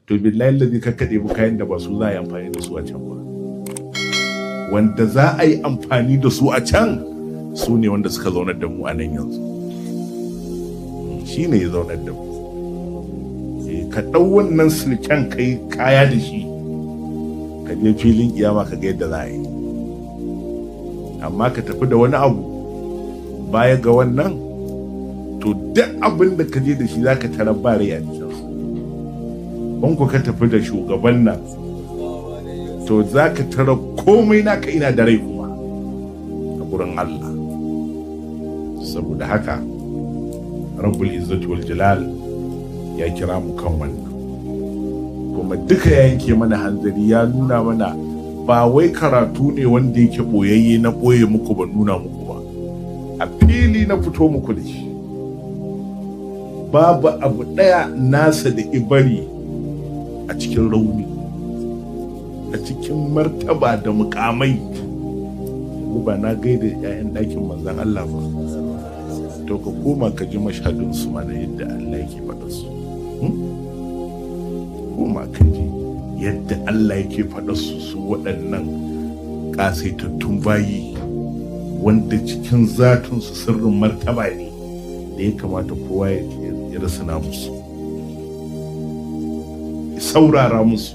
To billahi lazi ka kaɗe bu kayan da ba su za a yi amfani da su a can ba. Wanda za a yi amfani da su a can su ne wanda suka zaunar da mu a nan yanzu. Shi ne ya zaunar da mu. Ka ɗau wannan silken ka yi kaya da shi, ka je filin kiyama ka ga yadda za a yi. Amma ka tafi da wani abu baya ga wannan, to duk abin da ka je da shi za ka tarar ba rai a jikinsa. In ku ka tafi da shugaban nan, to za ka tara komai naka ina da rai kuma a gurin Allah. Saboda haka Rabbul Izzati wal Jalal ya kira mu kan wannan, kuma duka ya yanke mana hanzari, ya nuna mana ba wai karatu ne wanda yake boyayye na boye muku ba, nuna muku ba, a fili na fito muku da shi. Babu abu ɗaya nasa da ibari a cikin rauni, a cikin martaba da mukamai. Yanzu ba na gaida 'ya'yan ɗakin manzan Allah ba, to ka koma ka ji mashhadin su mana yadda Allah yake faɗa su. Koma ka ji yadda Allah yake faɗa su, su waɗannan ƙasaitattun bayi wanda cikin zatinsu sirrin martaba ne da ya kamata kowa ya rasana musu, ya saurara musu,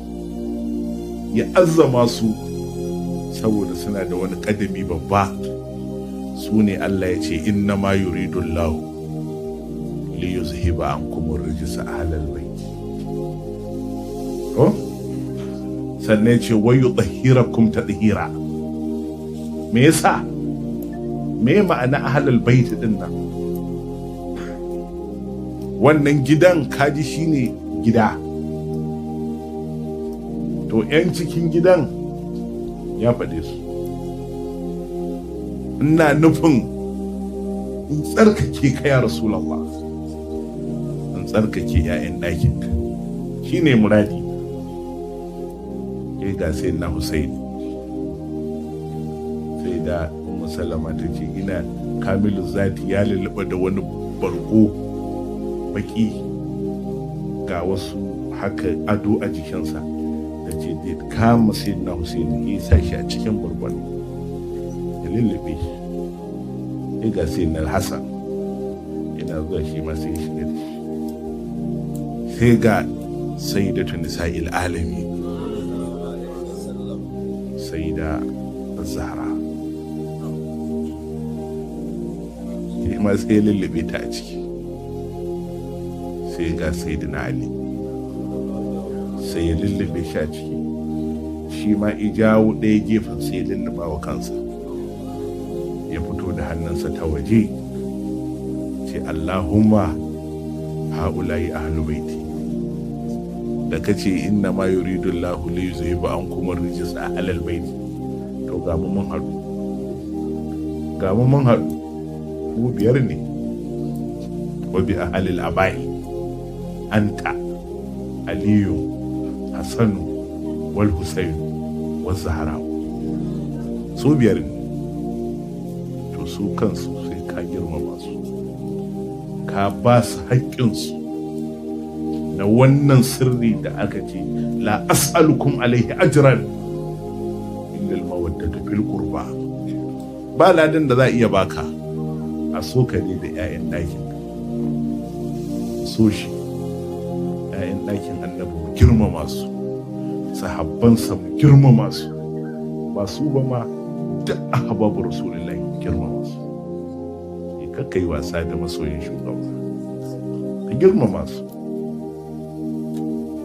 ya azzama su, saboda suna da wani ƙadami babba. Su ne Allah ya ce inna ma yuridullahu li yuzhiba ankum ar-rijsa ahlal bait. Ko sannan ya ce wa yutahhirakum tadhira. Me yasa? Me ma'ana ahlal bait din nan? Wannan gidan kaji shine gida. To 'yan cikin gidan ya faɗe su. Ina nufin in tsarkake ka ya Rasulallah, in tsarkake 'ya'yan ɗakinka, shi ne muradi. Ke ga sai na Husaini, sai da Ummu Salama ta ce ina kamilu zati ya lulluɓa da wani bargo baki, ga wasu haka ado a jikinsa. Da ce da kama sai na Husaini ya sa shi a cikin bargon ya lullube shi. Sai ga sai na Hassan yana zuwa, shi ma sai ya shiga da shi. Sai ga Sayyidatu Nisa'il Alami, Sayyida Zahra, shi ma sai ya lullube ta a ciki. Sai ga Sayyidina Ali, sai ya lullube shi a ciki, shi ma i jawo ɗaya gefen sai ya lulluba wa kansa, ya fito da hannunsa ta waje, ce Allahumma ha'ula'i ahlu baiti. Da kace inna ma yuridu Allahu li yuzhiba ankum ar-rijsa ahlal baiti, to ga mu mun haɗu, ga mu mun haɗu, mu biyar ne. Wa bi ahlil abai anta Aliyu Hassanu wal Husainu wal Zahra, su biyar ne. To su kansu sai ka girmama su, ka ba su haƙƙinsu na wannan sirri da aka ce la as'alukum alaihi ajran illa al-mawaddata fil qurba. Ba ladan da za a iya baka a so ka ne da 'ya'yan ɗakin, so shi 'ya'yan ɗakin annabi mu girmama su, sahabbansa mu girmama su, ba su ba ma duk ahbabu rasulullahi mu girmama su. Kakka yi wasa da masoyin shugaba, ka girmama su.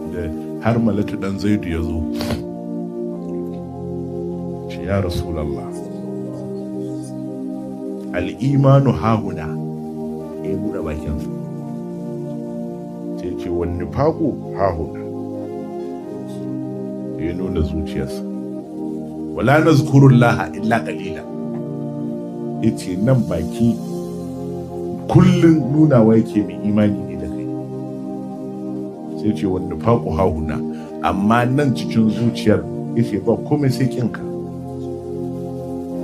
Da har Malatu dan Zaidu ya zo ce ya Rasulallah, al'imanu hahuna, ya buɗe bakinsa sai ce wani faƙo hahuna, ya nuna zuciyarsa. Wala nazkurullaha illa qalila. Yace nan baki kullun nunawa yake mai imani ne da kai. Sai ce wani faƙo hahuna, amma nan cikin zuciyar yace ba komai sai kinka,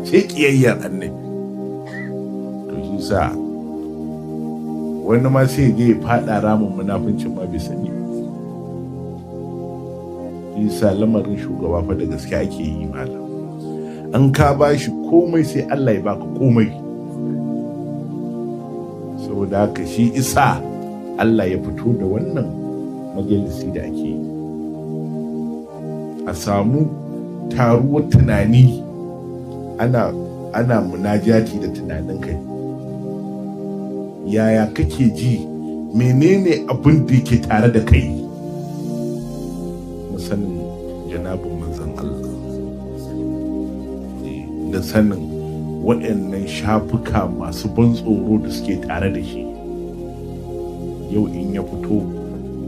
sai ƙiyayyar annabi. To shi sa wani ma sai je ya faɗa ramin munafincin ma bai sani. Isa lamarin shugaba fa da gaske ake yi malam. An ka ba shi komai sai Allah ya baka komai. Saboda haka shi isa Allah ya fito da wannan majalisi da ake yi. A samu taruwar tunani, ana munajati da tunanin kai. Yaya kake ji? Menene abin da yake tare da kai na sanin janabin manzon Allah, da sanin waɗannan shafuka masu ban tsoro da suke tare da shi? Yau in ya fito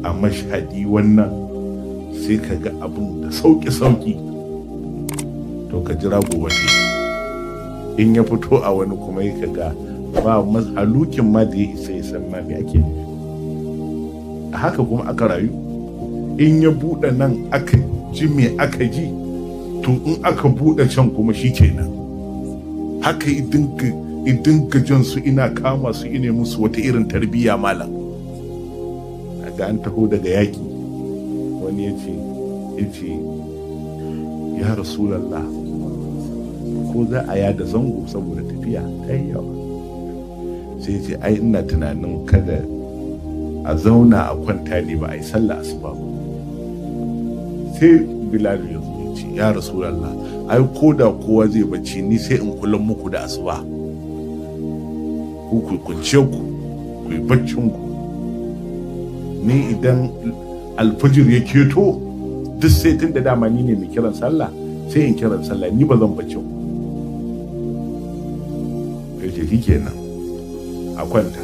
a mashhadi wannan sai ka ga abin da sauƙi-sauƙi, to ka jira gobe. In ya fito a wani kuma ya ka ga ba halukin ma da ya isa ya san ma me ake nufi. A haka kuma aka rayu. In ya buɗe nan aka ji me aka ji, to in aka buɗe can kuma shi kenan. Haka idinka jan su, ina kama su, ina musu wata irin tarbiyya malam. Ga an taho daga yaƙi, wani ya ce ya Rasulallah, ko za a yada zango saboda tafiya ta yi yawa? Sai ce ai ina tunanin kada a zauna a kwanta ne ba a yi sallah asuba ba. Sai Bilal ya zo ya ce ya Rasulallah, ai ko da kowa zai bacci ni sai in kula muku da asuba, ku kunce ku ku yi baccin ku, ni idan alfajir ya keto duk sai tun da dama ni ne mai kiran sallah sai in kiran sallah, ni ba zan bacci ku. Ya ce shikenan, a kwanta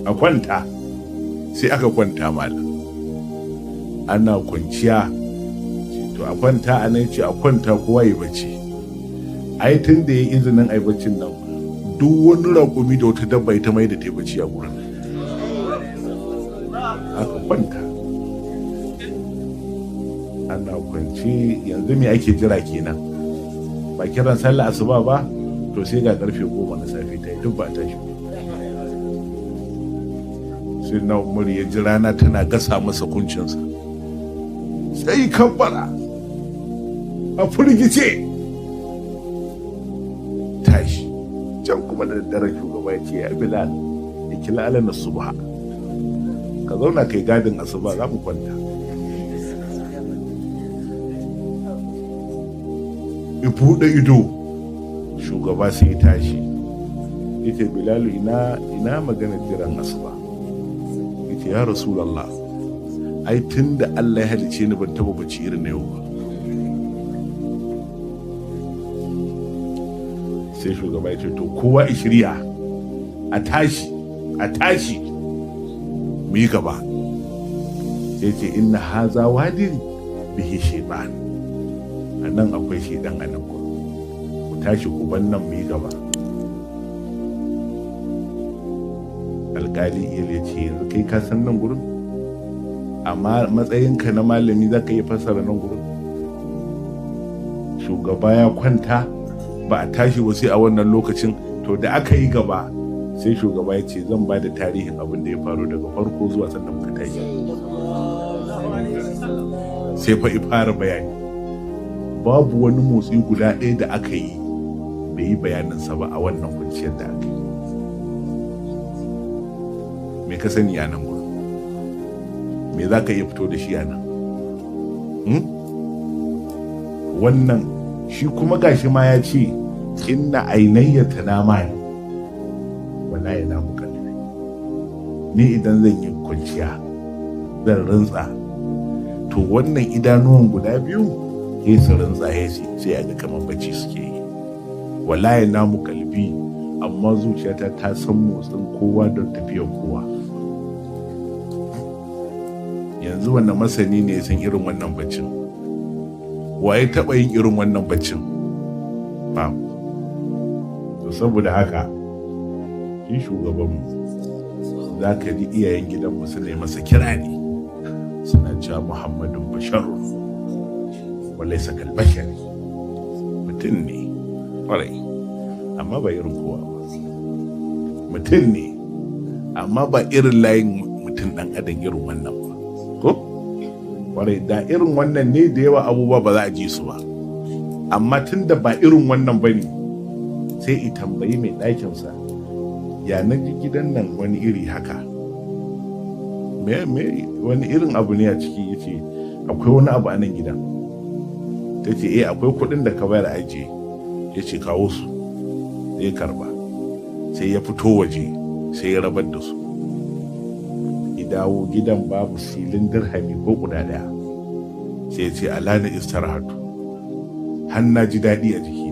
a kwanta. Sai aka kwanta malam, ana kwanciya. To a kwanta a nan, ce a kwanta kowa ya bacci. Ai tun da ya izinin ai baccin nan, duk wani raƙumi da wata dabba ita mai da ta bacci a gurin. Aka kwanta ana kwanci. Yanzu me ake jira kenan? Ba kiran sallah asuba ba? To sai ga karfe 10 na safe ta yi, duk ba tashi. Sai na Umar ya ji rana tana gasa masa kuncinsa, sai kabbara a firgice tashi. Can kuma da daddare shugaba ya ce ya Bilal, ya kila alana subha, ka zauna kai gadin asuba, za mu kwanta. Ya buɗe ido, shugaba sai ya tashi ya ce Bilalu, ina magana jiran asuba? Ya ce ya Rasulallah, ai tun da Allah ya halice ni ban taba bacci irin na yau ba. Sai shugaba ya ce to kowa ya shirya, a tashi a tashi mu yi gaba. Sai ce inna haza wadin bihi shaytan, a nan akwai shaidan a nan, ku tashi ku ban nan mu yi gaba. Alƙali ya ce yanzu kai ka san nan gurin, amma matsayinka na malami za ka iya fassara nan gurin? Shugaba ya kwanta ba a tashi ba sai a wannan lokacin. To da aka yi gaba sai shugaba ya ce zan ba da tarihin abin da ya faru daga farko zuwa sannan muka tashi. Sai fa fara bayani. Babu wani motsi guda ɗaya da aka yi bai yi bayaninsa ba a wannan kwanciyar da aka yi. Me ka sani a nan gurin? Me za ka iya fito da shi a nan? Wannan shi kuma gashi ma ya ce inna ainayya tanama ne wala ya namu kalbi. Ni idan zan yi kwanciya zan rantsa, to wannan idanuwan guda biyu sai su rantsa sai a ga kamar bacci suke yi. Wala ya namu kalbi, amma zuciyata ta san motsin kowa don tafiyar kowa. Yanzu wannan masani ne ya san irin wannan baccin? Waye taɓa yin irin wannan baccin? Babu. To saboda haka shi shugabanmu za ka ji iyayen gidanmu suna yi masa kirari, suna cewa Muhammadun basharun walaysa kal bashari. Mutum ne kwarai, amma ba irin kowa ba. Mutum ne amma ba irin layin mutum ɗan adam irin wannan ba. Ko? Kwarai da irin wannan ne, da yawa abubuwa ba za a ji su ba, amma tun da ba irin wannan ba ne, sai i tambayi mai ɗakinsa, ya na ji gidan nan wani iri haka, me wani irin abu ne a ciki? Ya ce akwai wani abu a nan gidan. Ta ce eh, akwai kuɗin da ka bayar ajiye. Ya ce kawo su. Sai ya karba, sai ya fito waje, sai ya rabar da su. Ya dawo gidan, babu silin dirhami ko guda ɗaya. Sai ya ce alana istarahatu, har na ji daɗi a jikina.